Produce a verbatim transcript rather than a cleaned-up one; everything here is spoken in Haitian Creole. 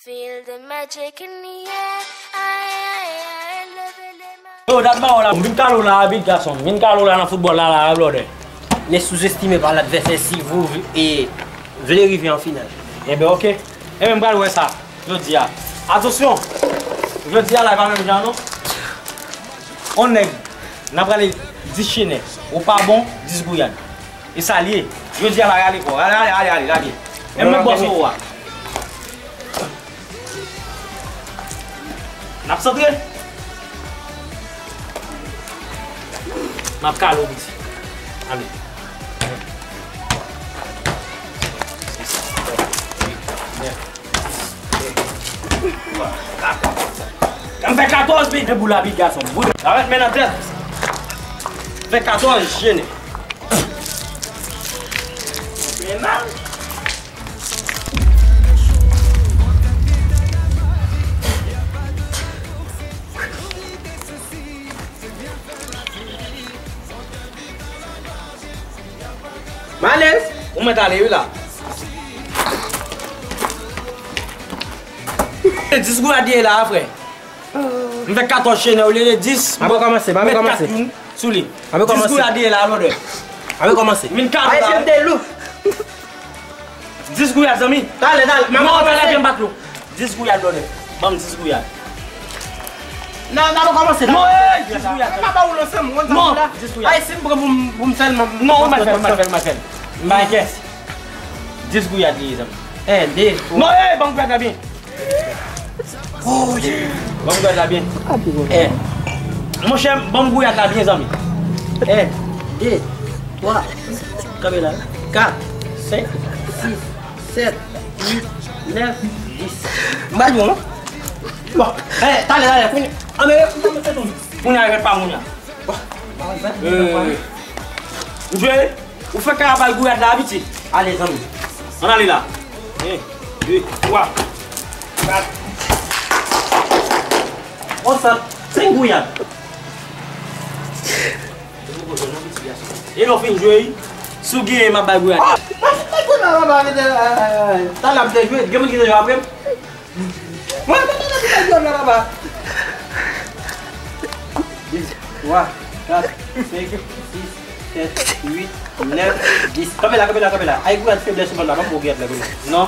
Feel the magic in the air. Ay, ay, ay, leve le ma- Yo, dat ba w la, m vin kale w la, abit gason. M vin kale w la nan foutbòl la, la, blòdè. Ne sous-estimez pas l'adversaire si vous v- e vle rive an final. Enben, oke. Enben, m pral wè sa jodi a. Atansyon! Jodi a la, e pa menm jan, non. On nèg, n ap rale dis chenè. Ou pa bon, dis gouyad. E sa l ye. Jodi a la, rale kò. Rale, rale, rale, rale, lage. Menm mwen bòs ou a. N ap santre. M ap kale w, piti. Ale. An fè katòz, pi. Men boul la, pi, gason. Boul. Sa mèt men nan tèt. Fè katòz, jene. Men mal. Malèz. Ou mèt ale wi la. Dis gouyad ye la, frè. M fè katòz chenè olye de dis. M ap kòmanse, m ap kòmanse. Sou li. M ap kòmanse. Dis gouyad ye la, blòdè. M ap kòmanse. Vin kale la. Dis gouyad, zanmi. Talè, talè. Non, talè, byen bat lou. Dis gouyad, blòdè. Ban m dis gouyad. Non, n ap kòmanse. Non, ey, dis gouyad. M ap ba ou lanse m, konn sa la. Non, dis gouyad. Ay, si m pran pou m, pou m fè l, m ap... Non, ou mal fè l, ou mal fè l, ou mal fè l. M bay kès. Dis gouyad li ye, zanmi. En, de, twa. Non, ey, ban m gouyad la byen. Oh, yeah. Ban m gouyad la byen. Eh. Monchè, ban m gouyad la byen, zanmi. En, de, twa. Kanpe la. Kat, senk, sis, sèt, uit, nèf, dis. M pa jwe, non? Bon, eh, talè, talè, kounye, ann, kounye a, rèt pa moun nan. Bon. Eh, ou jwe? Ou fè kara bay gouyad la, piti. Ale, zanmi. Ann ale la. En, de, twa, kat. On sa, senk gouyad. E lè w fin jwe, si w genyen, m ap bay gouyad. Ah, mwen fin bay gouyad la, papa, mete, eh, eh, eh, talè ap te jwe, gen moun ki te jwe apre m. Mwen, mwen, mwen, mwen, mwen, mwen, mwen. Twa, kat, senk, sis, sèt, uit, nèf, dis. Kanpe la, kanpe la, kanpe la. Ay, gouyad feblès ou ban la, ban m gouyad la, gouyad. Non.